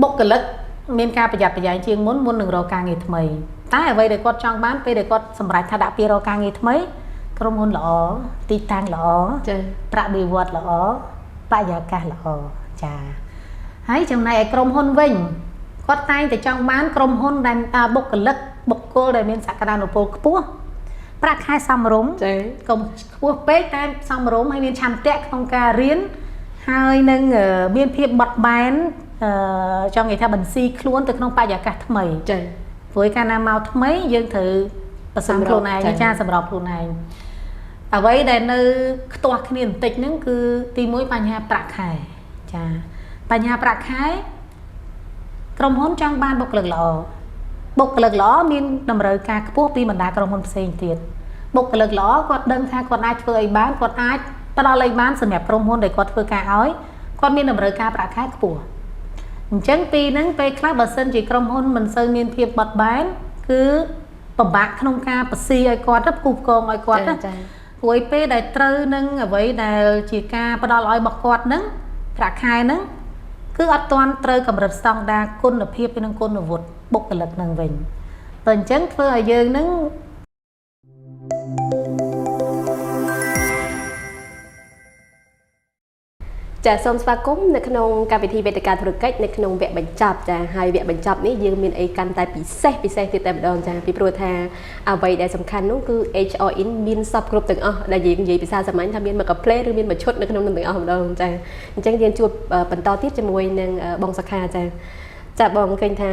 បុគ្គលិកមានការប្រយ័ត្នប្រយែងជាងមុនមុននឹងរកការងារថ្មីតែអ្វីដែលគាត់ចង់បានពេលដែលគាត់សម្រេចថាដាក់ពាក្យរកការងារថ្មីក្រុមហ៊ុនល្អទីតាំងល្អ ចា៎ ប្រាក់បៀវត្សល្អបរិយាកាសល្អចាហើយចំណែកឯក្រុមហ៊ុនវិញគាត់តែងតែចង់បានក្រុមហ៊ុនដែលបុគ្គលិកបុគ្គលដែលមានសក្តានុពលខ្ពស់ប្រាក់ខែសមរម្យ ចា៎ កុំខ្ពស់ពេកតែសមរម្យហើយមានឆន្ទៈក្នុងការរៀនហើយនឹងមានភាពបត់បែនចង់និយាយថាបន្ស៊ីខ្លួនទៅក្នុងបរិយាកាសថ្មី ចា៎ ព្រោះកាលណាមកថ្មីយើងត្រូវប្រសំខ្លួនឯងចាសម្របខ្លួនឯងអ្វីដែលនៅខ្ទាស់គ្នាបន្តិចហ្នឹងគឺទី1បញ្ហាប្រាក់ខែចាបញ្ហាប្រាក់ខែក្រុមហ៊ុនចង់បានបុគ្គលិកល្អបុគ្គលិកល្អមានតម្រូវការខ្ពស់ពីបណ្ដាក្រុមហ៊ុនផ្សេងទៀតបុគ្គលិកល្អគាត់ដឹងថាគាត់អាចធ្វើអីបានគាត់អាចផ្ដល់អីបានសម្រាប់ក្រុមហ៊ុនដែលគាត់ធ្វើការឲ្យគាត់មានតម្រូវការប្រាក់ខែខ្ពស់អញ្ចឹងពីហ្នឹងពេលខ្លះបើសិនជាក្រុមហ៊ុនមិនសូវមានភាពបត់បែនគឺពិបាកក្នុងការប្រស៊ីឲ្យគាត់ផ្គូផ្គងឲ្យគាត់ណាព្រោះឯពេលដែលត្រូវនឹងអ្វីដែលជាការផ្ដល់ឲ្យរបស់គាត់ហ្នឹងប្រាក់ខែហ្នឹងគឺអត់ទាន់ត្រូវកម្រិតស្តង់ដារគុណភាពនិងគុណវុឌ្ឍបុគ្គលិកនឹងវិញតែអញ្ចឹងធ្វើឲ្យយើងហ្នឹង ចាសូមស្វាគមន៍នៅក្នុងកម្មវិធីវេទិកាធុរកិច្ចនៅក្នុងវគ្គបញ្ចប់ចាហើយវគ្គបញ្ចប់នេះយើងមានអីកាន់តែពិសេសពិសេសទៀតតែម្ដងចាពីព្រោះថាអ្វីដែលសំខាន់នោះគឺ HR In មានសពគ្រប់ទាំងអស់ដែលយើងនិយាយភាសាសាមញ្ញថាមានមួយកាផ្លេឬមានមួយឈុតនៅក្នុងនោះទាំងអស់ម្ដងចាអញ្ចឹងយើងជួបបន្តទៀតជាមួយនឹងបងសុខាចាចាបងឃើញថា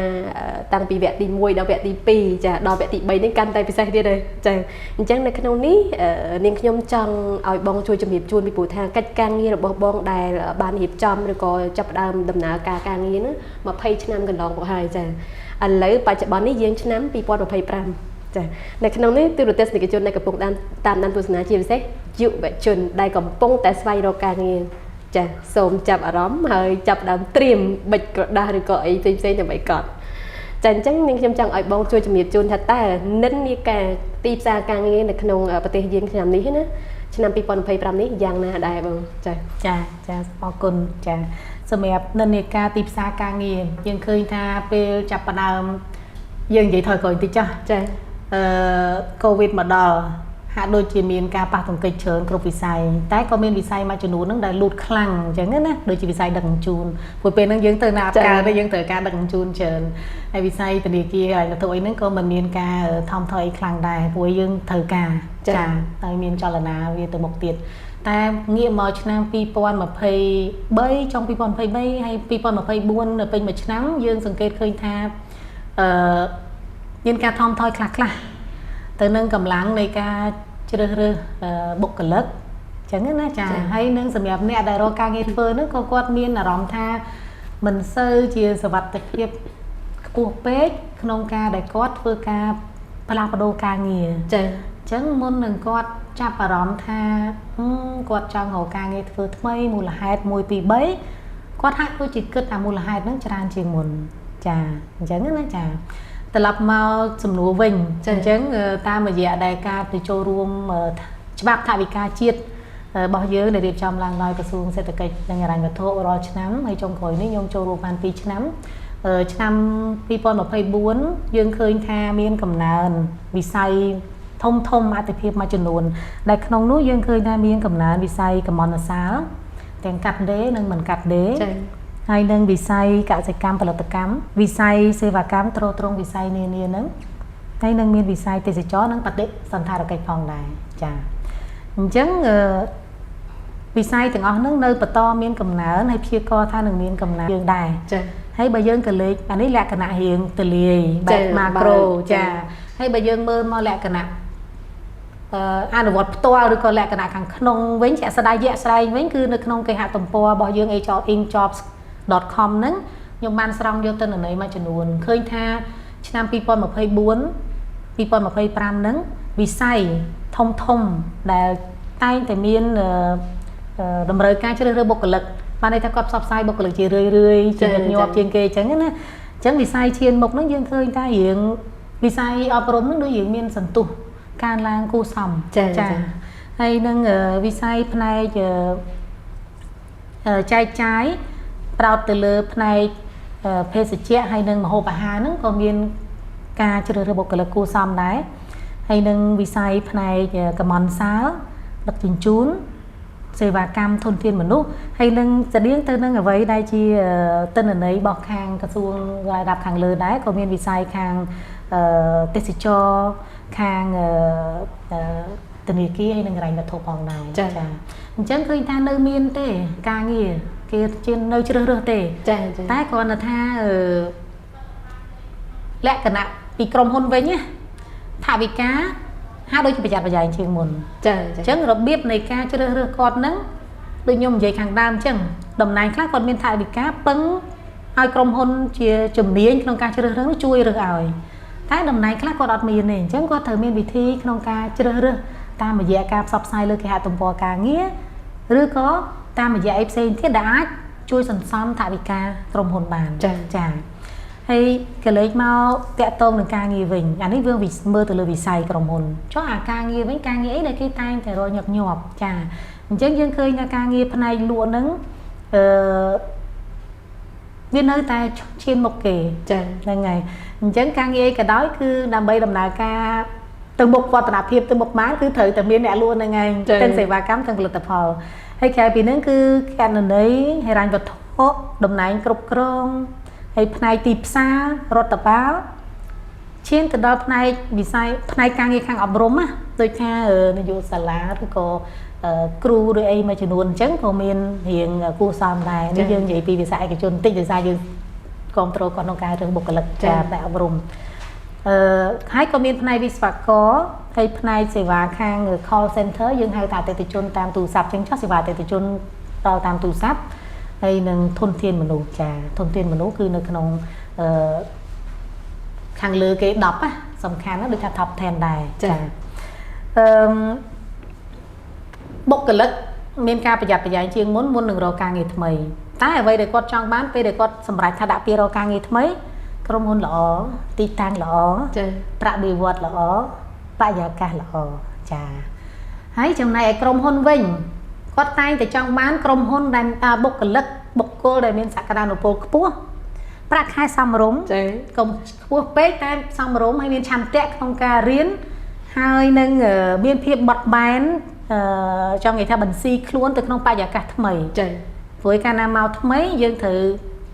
តាំងពីវគ្គទី1ដល់វគ្គទី2ចាដល់វគ្គទី3នេះកាន់តែពិសេសទៀតហើយចាអញ្ចឹងនៅក្នុងនេះនាងខ្ញុំចង់ឲ្យបងជួយជំរាបជូនពីព្រោះថាកិច្ចការងាររបស់បងដែលបានរៀបចំឬក៏ចាប់ផ្ដើមដំណើរការការងារនោះ20ឆ្នាំកន្លងមកហើយចាឥឡូវបច្ចុប្បន្ននេះយើងឆ្នាំ2025ចានៅក្នុងនេះទូរទស្សនិកជនដែលកំពុងតាមដានទស្សនាជាពិសេសយុវជនដែលកំពុងតែស្វែងរកការងារចាសូមចាប់អារម្មណ៍ហើយចាប់ដើមត្រៀមបិចក្រដាសឬក៏អីផ្សេងៗដើម្បីកត់ចាអញ្ចឹងនាងខ្ញុំចង់ឲ្យបងជួយជំរាបជូនថាតើនិន្នាការទីផ្សារការងារនៅក្នុងប្រទេសយើងឆ្នាំនេះណាឆ្នាំ2025នេះយ៉ាងណាដែរបងចា ចាចាអរគុណចាសម្រាប់និន្នាការទីផ្សារការងារយើងឃើញថាពេលចាប់ផ្ដើមយើងនិយាយថយក្រោយបន្តិចចា ចា កូវីដមកដល់ហាក់ដូចជាមានការប៉ះទង្គិចច្រើនគ្រប់វិស័យតែក៏មានវិស័យមួយចំនួនហ្នឹងដែលលូតខ្លាំងអញ្ចឹងណាដូចជាវិស័យដឹកជញ្ជូនព្រោះពេលហ្នឹងយើងទៅណាអត់កើតទេយើងត្រូវការដឹកជញ្ជូនច្រើនហើយវិស័យធនាគារហើយវត្ថុអីហ្នឹងក៏មិនមានការថមថយខ្លាំងដែរព្រោះយើងត្រូវការចាហើយមានចលនាវាទៅមុខទៀតតែងាកមកឆ្នាំ2023ចុង2023ហើយ2024នៅពេញមួយឆ្នាំយើងសង្កេតឃើញថាអឺមានការថមថយខ្លះខ្លះទៅនឹងកម្លាំងនៃការជ្រើសរើសបុគ្គលិកចឹងណាចាហើយនឹងសម្រាប់អ្នកដែលរកការងារធ្វើហ្នឹងក៏គាត់មានអារម្មណ៍ថាមិនសូវជាសុវត្ថិភាពខ្ពស់ពេកក្នុងការដែលគាត់ធ្វើការផ្លាស់ប្ដូរការងារ ចា អញ្ចឹងមុននឹងគាត់ចាប់អារម្មណ៍ថាគាត់ចង់រកការងារធ្វើថ្មីមូលហេតុ1 2 3គាត់ហាក់ដូចជាគិតអាមូលហេតុហ្នឹងច្រើនជាងមុនចាអញ្ចឹងណាចាត្រឡប់មកសំណួរវិញអញ្ចឹងតាមរយៈដែលការទៅចូលរួមច្បាប់ថវិកាជាតិរបស់យើងដែលរៀបចំឡើងដោយក្រសួងសេដ្ឋកិច្ចនិងហិរញ្ញវត្ថុរាល់ឆ្នាំហើយចុងក្រោយនេះខ្ញុំចូលរួមបាន2ឆ្នាំឆ្នាំ2024យើងឃើញថាមានកំណើនវិស័យធំធំអតិភិបមួយចំនួនដែលក្នុងនោះយើងឃើញថាមានកំណើនវិស័យកមនសាលទាំងកាត់ដេរនិងមិនកាត់ដេរ ចា ហើយនឹងវិស័យកសិកម្មផលិតកម្មវិស័យសេវាកម្មទ្រទ្រង់វិស័យនានាហ្នឹងហើយនឹងមានវិស័យទេសចរនិងបដិសណ្ឋារកិច្ចផងដែរចាអញ្ចឹងវិស័យទាំងអស់ហ្នឹងនៅបន្តមានកំណើនហើយព្យាករថានឹងមានកំណើនយើងដែរ ចា ហើយបើយើងក៏លេខអានេះលក្ខណៈរៀងទលាយបែប macro ចាហើយបើយើងមើលមកលក្ខណៈអនុវត្តផ្ទាល់ឬក៏លក្ខណៈខាងក្នុងវិញជាក់ស្ដែងយៈស្ដែងវិញគឺនៅក្នុងគេហទំព័ររបស់យើង hrinjobs.com ហ្នឹងខ្ញុំបានស្រង់យកទិន្នន័យមួយចំនួនឃើញថាឆ្នាំ2024 2025ហ្នឹងវិស័យធំធំដែលតែងតែមានតម្រូវការជ្រើសរើសបុគ្គលិកបានន័យថាគាត់ផ្សព្វផ្សាយបុគ្គលិកជារឿយរឿយជាញឹកញាប់ជាងគេអញ្ចឹងណាអញ្ចឹងវិស័យឈានមុខហ្នឹងយើងឃើញថារឿងវិស័យអប់រំហ្នឹងដូចរឿងមានសន្ទុះកើនឡើងគួរសម ចា ហើយនឹងវិស័យផ្នែកចែកចាយប្រោតទៅលើផ្នែក ភេសជ្ជៈហើយនិងម្ហូបអាហារហ្នឹងក៏មានការជ្រើសរើសបុគ្គលិកគួរសមដែរហើយនឹងវិស័យផ្នែកកម្មន្តសាលដឹកជញ្ជូនសេវាកម្មធនធានមនុស្សហើយនឹងស្តៀងទៅនឹងអ្វីដែលជាទិន្នន័យរបស់ខាងក្រសួងរយដាប់ខាងលើដែរក៏មានវិស័យខាងទេសចរខាងធនាគារហើយនិងហិរញ្ញវត្ថុផងដែរចាអញ្ចឹងឃើញថានៅមានទេការងារគេជានៅជ្រើសរើសទេចាតែគ្រាន់តែថាលក្ខណៈពីក្រុមហ៊ុនវិញណាថវិកាហាក់ដូចជាប្រយ័ត្នប្រយែងជាងមុនចាអញ្ចឹងរបៀបនៃការជ្រើសរើសគាត់ហ្នឹងដូចខ្ញុំនិយាយខាងដើមអញ្ចឹងតំណែងខ្លះគាត់មានថវិកាពឹងឲ្យក្រុមហ៊ុនជាជំនាញក្នុងការជ្រើសរើសជួយរើសឲ្យតែតំណែងខ្លះគាត់អត់មានទេអញ្ចឹងគាត់ត្រូវមានវិធីក្នុងការជ្រើសរើសតាមរយៈការផ្សព្វផ្សាយលើគេហទំព័រការងារឬក៏តាមរយៈអីផ្សេងទៀតដែលអាចជួយសន្សំថវិកាក្រុមហ៊ុនបានចាហើយកលេចមកតាក់ទងនឹងការងារវិញអានេះយើងមើលទៅលើវិស័យក្រុមហ៊ុនចុះអាការងារវិញការងារអីដែលគេតែងតែរកញឹកញាប់ចាអញ្ចឹងយើងឃើញថាការងារផ្នែកលក់ហ្នឹងអឺវានៅតែឈានមុខគេចាហ្នឹងហើយអញ្ចឹងការងារអីក៏ដោយគឺដើម្បីដំណើរការទៅមុខវឌ្ឍនភាពទៅមុខបានគឺត្រូវតែមានអ្នកលក់ហ្នឹងឯងទាំងសេវាកម្មទាំងផលិតផលហើយក្រៅពីហ្នឹងគឺគណនេយ្យហិរញ្ញវត្ថុតំណែងគ្រប់គ្រងហើយផ្នែកទីផ្សាររដ្ឋបាលឈានទៅដល់ផ្នែកវិស័យផ្នែកការងារខាងអប់រំណាដូចថានាយកសាលាឬក៏គ្រូឬអីមួយចំនួនអញ្ចឹងក៏មានរៀងគួរសមដែរនេះយើងនិយាយពីវិស័យឯកជនបន្តិចដោយសារយើងគ្រប់គ្រងគាត់ក្នុងការរើសបុគ្គលិកចាតែអប់រំហើយក៏មានផ្នែកវិស្វករហើយផ្នែកសេវាខាង call center យើងហៅថាអតិថិជនតាមទូរស័ព្ទចឹងចុះសេវាអតិថិជនដល់តាមទូរស័ព្ទហើយនឹងធនធានមនុស្សចាធនធានមនុស្សគឺនៅក្នុងខាងលើគេ10ណាសំខាន់ណាដូចថា top 10ដែរចាបុគ្គលិកមានការប្រយ័ត្នប្រយែងជាងមុនមុននឹងរកការងារថ្មីតែអ្វីដែលគាត់ចង់បានពេលដែលគាត់សម្រេចថាដាក់ពាក្យរកការងារថ្មីក្រុមហ៊ុនល្អទីតាំងល្អចាប្រាក់បៀវត្សល្អបរិយាកាសល្អចាហើយចំណែកឯក្រុមហ៊ុនវិញគាត់តែងតែចង់បានក្រុមហ៊ុនដែលបុគ្គលិកបុគ្គលដែលមានសក្តានុពលខ្ពស់ប្រាក់ខែសមរម្យចាកុំខ្ពស់ពេកតែសមរម្យហើយមានឆន្ទៈក្នុងការរៀនហើយនឹងមានភាពបត់បែនចង់និយាយថាបន្ស៊ីខ្លួនទៅក្នុងបរិយាកាសថ្មីចាព្រោះកាលណាមកថ្មីយើងត្រូវ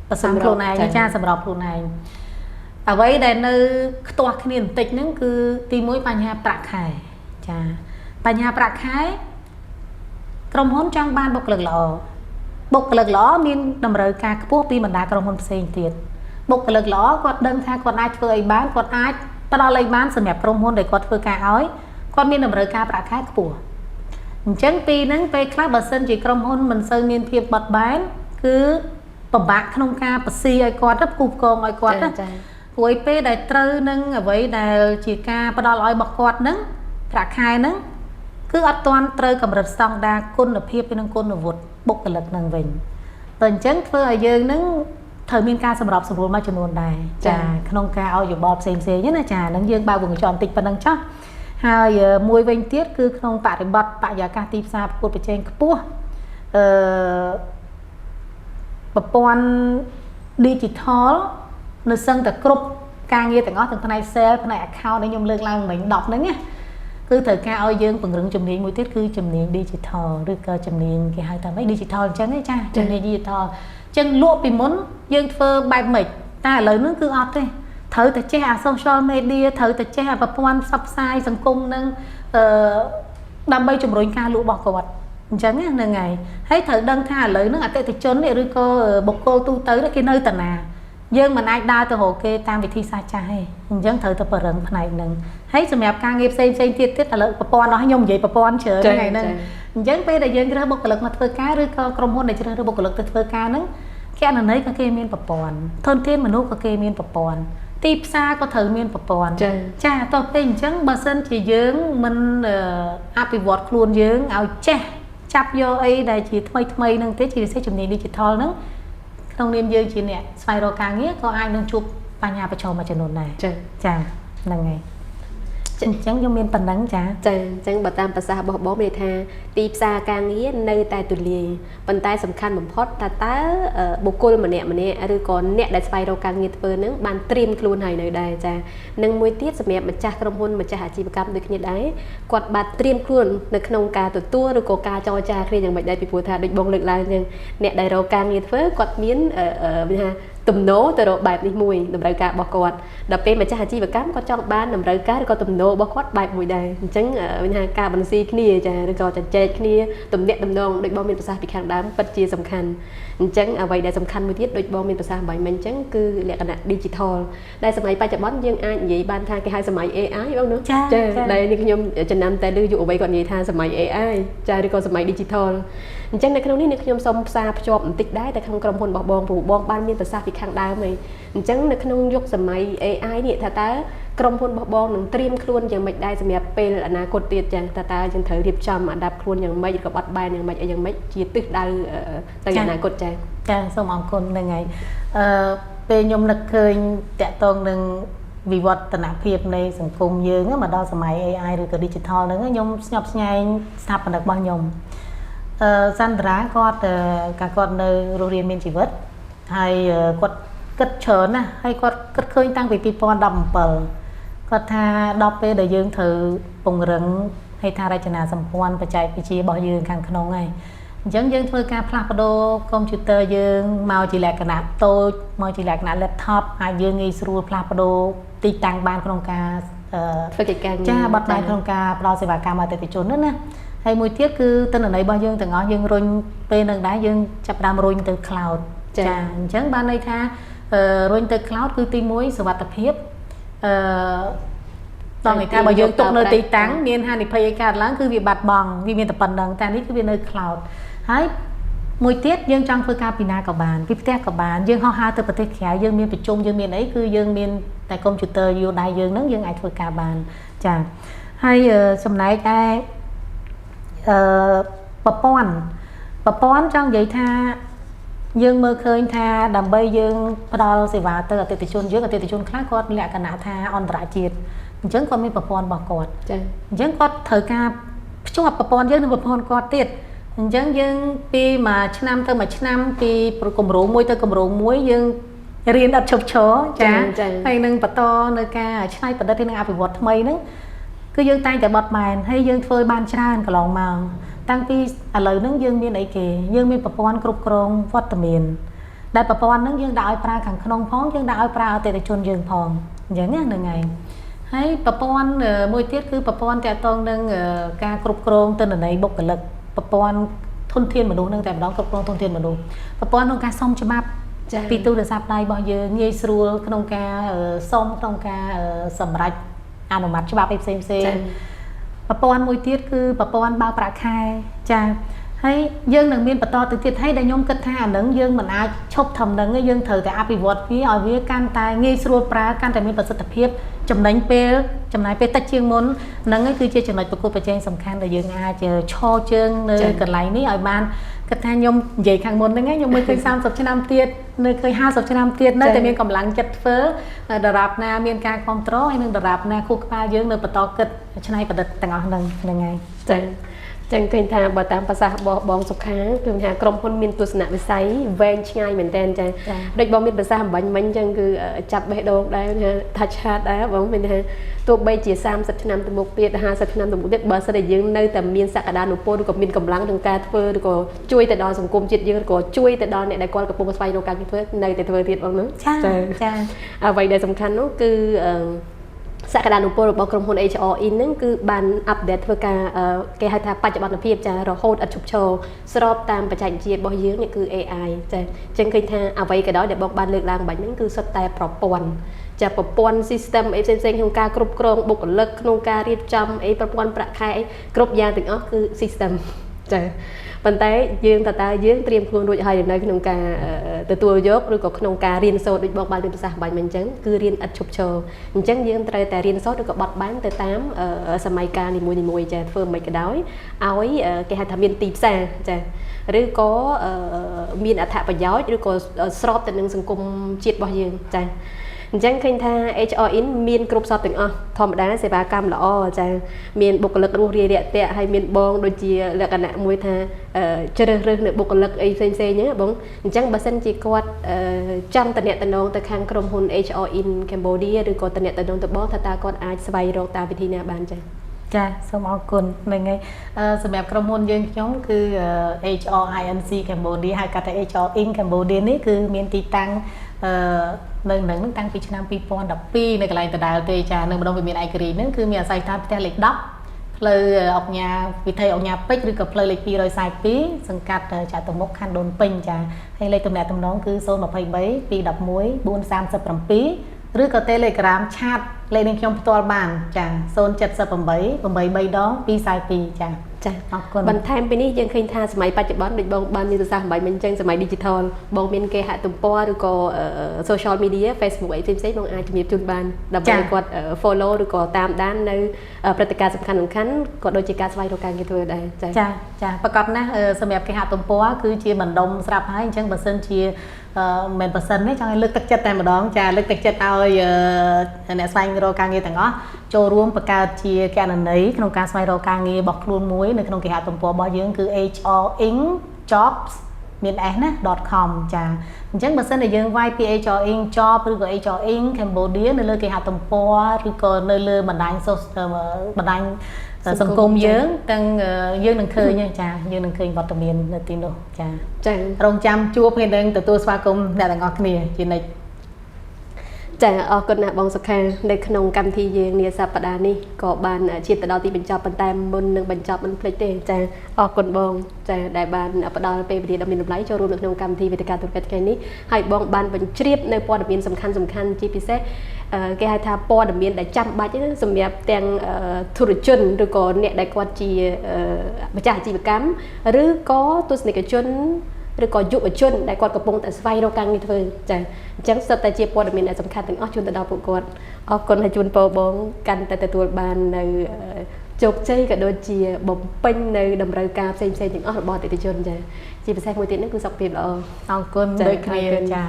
ប្រសំខ្លួនឯងចាសម្របខ្លួនឯងអ្វីដែលនៅខ្ទាស់គ្នាបន្តិចហ្នឹងគឺទី1បញ្ហាប្រាក់ខែចាបញ្ហាប្រាក់ខែក្រុមហ៊ុនចង់បានបុគ្គលិកល្អបុគ្គលិកល្អមានតម្រូវការខ្ពស់ពីបណ្ដាក្រុមហ៊ុនផ្សេងទៀតបុគ្គលិកល្អគាត់ដឹងថាគាត់អាចធ្វើអីបានគាត់អាចផ្ដល់អីបានសម្រាប់ក្រុមហ៊ុនដែលគាត់ធ្វើការឲ្យគាត់មានតម្រូវការប្រាក់ខែខ្ពស់អញ្ចឹងពីហ្នឹងពេលខ្លះបើសិនជាក្រុមហ៊ុនមិនសូវមានភាពបត់បែនគឺពិបាកក្នុងការប្រស៊ីឲ្យគាត់ទៅគូផ្គងឲ្យគាត់ណាព្រោះពេលដែលត្រូវនឹងអ្វីដែលជាការផ្ដល់ឲ្យរបស់គាត់ហ្នឹងប្រាក់ខែហ្នឹងគឺអត់ទាន់ត្រូវកម្រិតស្តង់ដារគុណភាពនិងគុណវុឌ្ឍបុគ្គលិកនឹងវិញតែអញ្ចឹងធ្វើឲ្យយើងហ្នឹងត្រូវមានការសម្របសម្រួលមួយចំនួនដែរចាក្នុងការឲ្យយោបល់ផ្សេងៗណាចានឹងយើងបើកវងកញ្ចក់បន្តិចប៉ុណ្ណឹងចុះហើយមួយវិញទៀតគឺក្នុងបរិបទបរិយាកាសទីផ្សារប្រកួតប្រជែងខ្ពស់ប្រព័ន្ធ digital នៅសឹងតែគ្រប់ការងារទាំងអស់ទាំងផ្នែក sale ផ្នែក account ដែលខ្ញុំលើកឡើងមិញ10ហ្នឹងណាគឺត្រូវការឲ្យយើងពង្រឹងជំនាញមួយទៀតគឺជំនាញ digital ឬក៏ជំនាញគេហៅថាម៉េច digital អញ្ចឹងឯងចាជំនាញ digital អញ្ចឹងលក់ពីមុនយើងធ្វើបែបម៉េចតែឥឡូវហ្នឹងគឺអត់ទេត្រូវតែចេះអា social media ត្រូវតែចេះអាប្រព័ន្ធផ្សព្វផ្សាយសង្គមហ្នឹងដើម្បីជំរុញការលក់របស់គាត់អញ្ចឹងហ្នឹងហើយហើយត្រូវដឹងថាឥឡូវហ្នឹងអតិថិជននេះឬក៏បុគ្គលទូទៅគេនៅតាណាយើងមិនអាចដើរទៅរកគេតាមវិធីសាស្ត្រចាស់ទេអញ្ចឹងត្រូវតែបរិងផ្នែកហ្នឹងហើយសម្រាប់ការងារផ្សេងផ្សេងទៀតទៀតឥឡូវប្រព័ន្ធអស់ខ្ញុំនិយាយប្រព័ន្ធច្រើនថ្ងៃហ្នឹងអញ្ចឹងពេលដែលយើងជ្រើសបុគ្គលិកមកធ្វើការឬក៏ក្រុមហ៊ុនដែលជ្រើសរើសបុគ្គលិកទៅធ្វើការហ្នឹងគណនេយ្យក៏គេមានប្រព័ន្ធធនធានមនុស្សក៏គេមានប្រព័ន្ធទីផ្សារក៏ត្រូវមានប្រព័ន្ធចាតោះពេលអញ្ចឹងបើសិនជាយើងមិនអភិវឌ្ឍខ្លួនយើងឲ្យចេះចាប់យកអីដែលជាថ្មីថ្មីហ្នឹងទេជាពិសេសជំនាញ digital ហ្នឹងក្នុងនាមយើងជាអ្នកស្វែងរកការងារក៏អាចនឹងជួបបញ្ហាប្រឈមមួយចំនួនដែរចាចាហ្នឹងហើយ អញ្ចឹងខ្ញុំមានប៉ុណ្ណឹងចា ចាអញ្ចឹងបើតាមប្រសាសន៍របស់បងមានន័យថាទីផ្សារការងារនៅតែទូលាយប៉ុន្តែសំខាន់បំផុតថាតើបុគ្គលម្នាក់ម្នាក់ឬក៏អ្នកដែលស្វែងរកការងារធ្វើនឹងបានត្រៀមខ្លួនហើយនៅដែរចានិងមួយទៀតសម្រាប់ម្ចាស់ក្រុមហ៊ុនម្ចាស់អាជីវកម្មដូចគ្នាដែរគាត់បានត្រៀមខ្លួននៅក្នុងការទទួលឬក៏ការចរចាគ្នាយ៉ាងម៉េចដែរពីព្រោះថាដូចបងលើកឡើងអញ្ចឹងអ្នកដែលរកការងារធ្វើគាត់មានមានថាទំនោរទៅរកបែបនេះមួយតម្រូវការរបស់គាត់ដល់ពេលម្ចាស់អាជីវកម្មគាត់ចង់បានតម្រូវការឬក៏ទំនោររបស់គាត់បែបមួយដែរអញ្ចឹងមានថាការបន្ស៊ីគ្នាចាឬក៏ជជែកគ្នាទំនាក់ទំនងដូចបងមានប្រសាសន៍ពីខាងដើមពិតជាសំខាន់អញ្ចឹងអ្វីដែលសំខាន់មួយទៀតដូចបងមានប្រសាសន៍បាញ់មិញអញ្ចឹងគឺលក្ខណៈ digital ដែលសម័យបច្ចុប្បន្នយើងអាចនិយាយបានថាគេហៅសម័យ AI បងនោះ ចា ដែលនេះខ្ញុំចំណាំតែឮយុវវ័យគាត់និយាយថាសម័យ AI ចាឬក៏សម័យ digital អញ្ចឹងនៅក្នុងនេះខ្ញុំសូមផ្សារភ្ជាប់បន្តិចដែរតែក្នុងក្រុមហ៊ុនរបស់បងព្រោះបងបានមានប្រសាសន៍ពីខាងដើមឯងអញ្ចឹងនៅក្នុងយុគសម័យ AI នេះថាតើក្រុមហ៊ុនរបស់បងនឹងត្រៀមខ្លួនយ៉ាងម៉េចដែរសម្រាប់ពេលអនាគតទៀតចឹងតើតើយើងត្រូវរៀបចំអាដាប់ខ្លួនយ៉ាងម៉េចឬក៏បត់បែនយ៉ាងម៉េចអីយ៉ាងម៉េចជាទិសដៅទៅអនាគតចា៎ ចាសូមអរគុណហ្នឹងហើយអឺពេលខ្ញុំនឹកឃើញតាក់ទងនឹងវិវឌ្ឍនភាពនៃសង្គមយើងមកដល់សម័យ AI ឬក៏ digital ហ្នឹងខ្ញុំស្ញប់ស្ញែងស្ថាបនិករបស់ខ្ញុំអឺសន្តារាគាត់កាលគាត់នៅរស់រានមានជីវិតហើយគាត់គិតច្រើនណាស់ហើយគាត់គិតឃើញតាំងពី2017គាត់ថាដល់ពេលដែលយើងត្រូវពង្រឹងហេដ្ឋារចនាសម្ព័ន្ធបច្ចេកវិទ្យារបស់យើងខាងក្នុងហើយអញ្ចឹងយើងធ្វើការផ្លាស់ប្ដូរកុំព្យូទ័រយើងមកជាលក្ខណៈតូចមកជាលក្ខណៈ laptop អាចយើងងាយស្រួលផ្លាស់ប្ដូរទីតាំងបានក្នុងការ ធ្វើកិច្ចការងារ ចាបត់បែនក្នុងការផ្ដល់សេវាកម្មអតិថិជននោះណាហើយមួយទៀតគឺទិន្នន័យរបស់យើងទាំងអស់យើងរុញពេលនឹងដែរយើងចាប់ផ្ដើមរុញទៅ cloud ចាអញ្ចឹងបានន័យថារុញទៅ cloud គឺទី1សុវត្ថិភាពអឺដល់ន័យថាបើយើងទុកនៅទីតាំងមានហានិភ័យអីកើតឡើងគឺវាបាត់បង់វាមានតែប៉ុណ្្នឹងតែនេះគឺវានៅ cloud ហើយមួយទៀតយើងចង់ធ្វើការពីណាក៏បានពីផ្ទះក៏បានយើងហោះហើរទៅប្រទេសក្រៅយើងមានប្រជុំយើងមានអីគឺយើងមានតែកុំព្យូទ័រយួរដៃយើងហ្នឹងយើងអាចធ្វើការបានចាហើយចំណែកឯអឺប្រព័ន្ធប្រព័ន្ធចង់និយាយថាយើងមើលឃើញថាដើម្បីយើងផ្ដល់សេវាទៅអតិថិជនយើងអតិថិជនខ្លះគាត់លក្ខណៈថាអន្តរជាតិអញ្ចឹងគាត់មានប្រព័ន្ធរបស់គាត់ ចា អញ្ចឹងគាត់ត្រូវការភ្ជាប់ប្រព័ន្ធយើងនិងប្រព័ន្ធគាត់ទៀតអញ្ចឹងយើងពីមួយឆ្នាំទៅមួយឆ្នាំពីគម្រោងមួយទៅគម្រោងមួយយើងរៀនអត់ឈប់ឈរចាហើយនឹងបន្តនៅការច្នៃប្រឌិតនិងអភិវឌ្ឍថ្មីហ្នឹងគឺយើងតែងតែបត់បែនហើយយើងធ្វើបានច្រើនកន្លងមកតាំងពីឥឡូវហ្នឹងយើងមានអីគេយើងមានប្រព័ន្ធគ្រប់គ្រងវត្តមានដែលប្រព័ន្ធហ្នឹងយើងដាក់ឲ្យប្រើខាងក្នុងផងយើងដាក់ឲ្យប្រើអតិថិជនយើងផងអញ្ចឹងណាហ្នឹងហើយហើយប្រព័ន្ធមួយទៀតគឺប្រព័ន្ធតាក់ទងនឹងការគ្រប់គ្រងទិន្នន័យបុគ្គលិកប្រព័ន្ធធនធានមនុស្សនឹងតែម្ដងគ្រប់គ្រងធនធានមនុស្សប្រព័ន្ធក្នុងការសុំច្បាប់ពីទូរស័ព្ទដៃរបស់យើងងាយស្រួលក្នុងការសុំក្នុងការសម្រេចអនុម័តច្បាប់អីផ្សេងផ្សេងប្រព័ន្ធមួយទៀតគឺប្រព័ន្ធបើកប្រាក់ខែចាហើយយើងនឹងមានបន្តទៅទៀតហើយដែលខ្ញុំគិតថាអានឹងយើងមិនអាចឈប់ធំនឹងទេយើងត្រូវតែអភិវឌ្ឍវាឲ្យវាកាន់តែងាយស្រួលប្រើកាន់តែមានប្រសិទ្ធភាពចំណេញពេលចំណាយពេលតិចជាងមុនហ្នឹងឯងគឺជាចំណុចប្រកួតប្រជែងសំខាន់ដែលយើងអាចឈរជើងនៅកន្លែងនេះឲ្យបានគិតថាខ្ញុំនិយាយខាងមុនហ្នឹងខ្ញុំមើលឃើញ30ឆ្នាំទៀតនៅឃើញ50ឆ្នាំទៀតនៅតែមានកម្លាំងចិត្តធ្វើដរាបណាមានការគ្រប់គ្រងហើយនឹងដរាបណាខួរក្បាលយើងនៅបន្តគិតច្នៃប្រឌិតទាំងអស់ហ្នឹងហ្នឹងហើយ ចាចឹងឃើញថាបើតាមប្រសាសន៍របស់បងសុខាគឺថាក្រុមហ៊ុនមានទស្សនវិស័យវែងឆ្ងាយមែនតើចាដូចបងមានប្រសាសន៍អំបញ្ញមិញចឹងគឺចាប់បេះដូងដែរថា touch heart ដែរបងមានថាទោះបីជា30ឆ្នាំទៅមុខទៀត50ឆ្នាំទៅមុខទៀតបើសិនតែយើងនៅតែមានសក្តានុពលឬក៏មានកម្លាំងក្នុងការធ្វើឬក៏ជួយទៅដល់សង្គមជាតិយើងឬក៏ជួយទៅដល់អ្នកដែលគាត់កំពុងស្វែងរកការងារធ្វើនៅតែធ្វើទៀតបងណា ចាចា អ្វីដែលសំខាន់នោះគឺសក្តានុពលរបស់ក្រុមហ៊ុន HR In ហ្នឹងគឺបាន update ធ្វើការគេហៅថាបច្ចុប្បន្នភាពចារហូតឥតឈប់ឈរស្របតាមបច្ចេកវិទ្យារបស់យើងនេះគឺ AI ចាអញ្ចឹងឃើញថាអ្វីក៏ដោយដែលបងបានលើកឡើងបាញ់ហ្នឹងគឺសុទ្ធតែប្រព័ន្ធចាប្រព័ន្ធ system អីផ្សេងៗក្នុងការគ្រប់គ្រងបុគ្គលិកក្នុងការរៀបចំអីប្រព័ន្ធប្រាក់ខែអីគ្រប់យ៉ាងទាំងអស់គឺ system ចាប៉ុន្តែយើងតើតើយើងត្រៀមខ្លួនរួចហើយនៅក្នុងការទទួលយកឬក៏ក្នុងការរៀនសូត្រដូចបងបានមានប្រសាសន៍បាញ់មិញអញ្ចឹងគឺរៀនឥតឈប់ឈរអញ្ចឹងយើងត្រូវតែរៀនសូត្រឬក៏បត់បែនទៅតាមសម័យកាលនីមួយៗចាធ្វើមិនក៏ដោយឲ្យគេហៅថាមានទីផ្សារចាឬក៏មានអត្ថប្រយោជន៍ឬក៏ស្របទៅនឹងសង្គមជាតិរបស់យើងចា អញ្ចឹងឃើញថា HR In មានគ្រប់សពទាំងអស់ធម្មតាសេវាកម្មល្អចាមានបុគ្គលិករស់រាយរាក់ទាក់ហើយមានបងដូចជាលក្ខណៈមួយថាជ្រើសរើសនៅបុគ្គលិកអីផ្សេងផ្សេងហ្នឹងបងអញ្ចឹងបើសិនជាគាត់ចង់តំណតំណងទៅខាងក្រុមហ៊ុន HR In Cambodia ឬក៏តំណតំណងទៅបងថាតើគាត់អាចស្វែងរកតាមវិធីណាបានចា៎? ចាសូមអរគុណហ្នឹងហើយសម្រាប់ក្រុមហ៊ុនយើងខ្ញុំគឺ HR INC Cambodia ហៅកាត់ថា HR In Cambodia នេះគឺមានទីតាំងនៅនឹងតាំងពីឆ្នាំ2012នៅកន្លែងដដែលទេចានៅម្ដុំវិមានឯករាជ្យហ្នឹងគឺមានអាស័យដ្ឋានផ្ទះលេខ10ផ្លូវអុកញ៉ាវិថីអុកញ៉ាពេជ្រឬក៏ផ្លូវលេខ242សង្កាត់ចតុមុខខណ្ឌដូនពេញចាហើយលេខទំនាក់ទំនងគឺ023 211 437ឬក៏ Telegram chat លេខនឹងខ្ញុំផ្ទាល់បានចា078 83ដង242ចា ចា អរគុណ។ បន្ថែមពីនេះយើងឃើញថាសម័យបច្ចុប្បន្នដូចបងបានមានប្រសាសន៍អំបញ្ញមិញអញ្ចឹងសម័យ digital បងមានគេហទំព័រឬក៏ social media Facebook អីផ្សេងៗបងអាចជំរាបជូនបានដើម្បីឲ្យគាត់ follow ឬក៏តាមដាននៅព្រឹត្តិការណ៍សំខាន់សំខាន់ក៏ដូចជាការស្វែងរកការងារធ្វើដែរចា។ ចាចាប្រកបណាស់សម្រាប់គេហទំព័រគឺជាបណ្ដុំស្រាប់ហើយអញ្ចឹងបើសិនជាមិនបើសិនទេចង់ឲ្យលើកទឹកចិត្តតែម្ដងចាលើកទឹកចិត្តឲ្យអ្នកស្វែងរកការងារទាំងអស់ចូលរួមបង្កើតជាគណនីក្នុងការស្វែងរកការងាររបស់ខ្លួនមួយនៅក្នុងគេហទំព័ររបស់យើងគឺ HR Inc jobs មាន s ណា .com ចាអញ្ចឹងបើសិនជាយើងវាយពី HR Inc job ឬក៏ HR Inc Cambodia នៅលើគេហទំព័រឬក៏នៅលើបណ្ដាញបណ្ដាញសង្គមយើងទាំងយើងនឹងឃើញចាយើងនឹងឃើញវត្តមាននៅទីនោះចា ចា រងចាំជួបគ្នានឹងទទួលស្វាគមន៍អ្នកទាំងអស់គ្នាជានិច្ច។ ចាអរគុណណាស់បងសុខានៅក្នុងកម្មវិធីយើងនាសប្តាហ៍នេះក៏បានឈានទៅដល់ទីបញ្ចប់ប៉ុន្តែមុននឹងបញ្ចប់មិនភ្លេចទេចាអរគុណបងចាដែលបានផ្ដល់ពេលវេលាដ៏មានតម្លៃចូលរួមនៅក្នុងកម្មវិធីវេទិកាធុរកិច្ចថ្ងៃនេះហើយបងបានបញ្ជ្រាបនៅព័ត៌មានសំខាន់សំខាន់ជាពិសេសគេហៅថាព័ត៌មានដែលចាំបាច់សម្រាប់ទាំងធុរជនឬក៏អ្នកដែលគាត់ជាម្ចាស់អាជីវកម្មឬក៏ទស្សនិកជនឬក៏យុវជនដែលគាត់កំពុងតែស្វែងរកការងារធ្វើចាអញ្ចឹងសុទ្ធតែជាព័ត៌មានដែលសំខាន់ទាំងអស់ជូនទៅដល់ពួកគាត់អរគុណហើយជូនពរបងកាន់តែទទួលបាននៅជោគជ័យក៏ដូចជាបំពេញនៅតម្រូវការផ្សេងៗទាំងអស់របស់អតិថិជនចាជាពិសេសមួយទៀតនោះគឺសុខភាពល្អ។ អរគុណដូចគ្នាចា។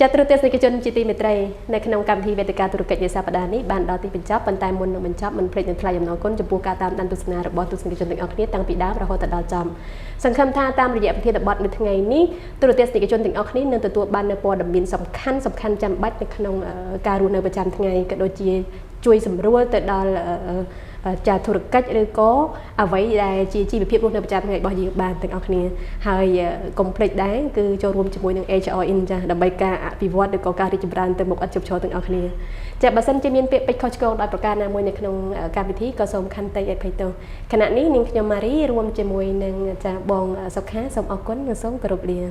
ចាទ្រទស្សនិកជនជាទីមេត្រីនៅក្នុងកម្មវិធីវេទិកាធុរកិច្ចនាសប្តាហ៍នេះបានដល់ទីបញ្ចប់ប៉ុន្តែមុននឹងបញ្ចប់មិនភ្លេចនឹងថ្លែងអំណរគុណចំពោះការតាមដានទស្សនារបស់ទស្សនិកជនទាំងអស់គ្នាតាំងពីដើមរហូតដល់ចប់សង្ឃឹមថាតាមរយៈប្រធានបទនៅថ្ងៃនេះទូរទស្សនិកជនទាំងអស់គ្នានឹងទទួលបាននូវព័ត៌មានសំខាន់សំខាន់ចាំបាច់នៅក្នុងការរស់នៅប្រចាំថ្ងៃក៏ដូចជាជួយសម្រួលទៅដល់ចាធុរកិច្ចឬក៏អ្វីដែលជាជីវភាពរស់នៅប្រចាំថ្ងៃរបស់យើងបានទាំងអស់គ្នាហើយកុំភ្លេចដែរគឺចូលរួមជាមួយនឹង HR In ចាដើម្បីការអភិវឌ្ឍឬក៏ការរីកចម្រើនទៅមុខឥតឈប់ឈរទាំងអស់គ្នាចាបើសិនជាមានពាក្យពេចន៍ខុសឆ្គងដោយប្រការណាមួយនៅក្នុងកម្មវិធីក៏សូមខន្តីអភ័យទោសខណៈនេះនាងខ្ញុំម៉ារីរួមជាមួយនឹងចាបងសុខាសូមអរគុណនិងសូមគោរពលា។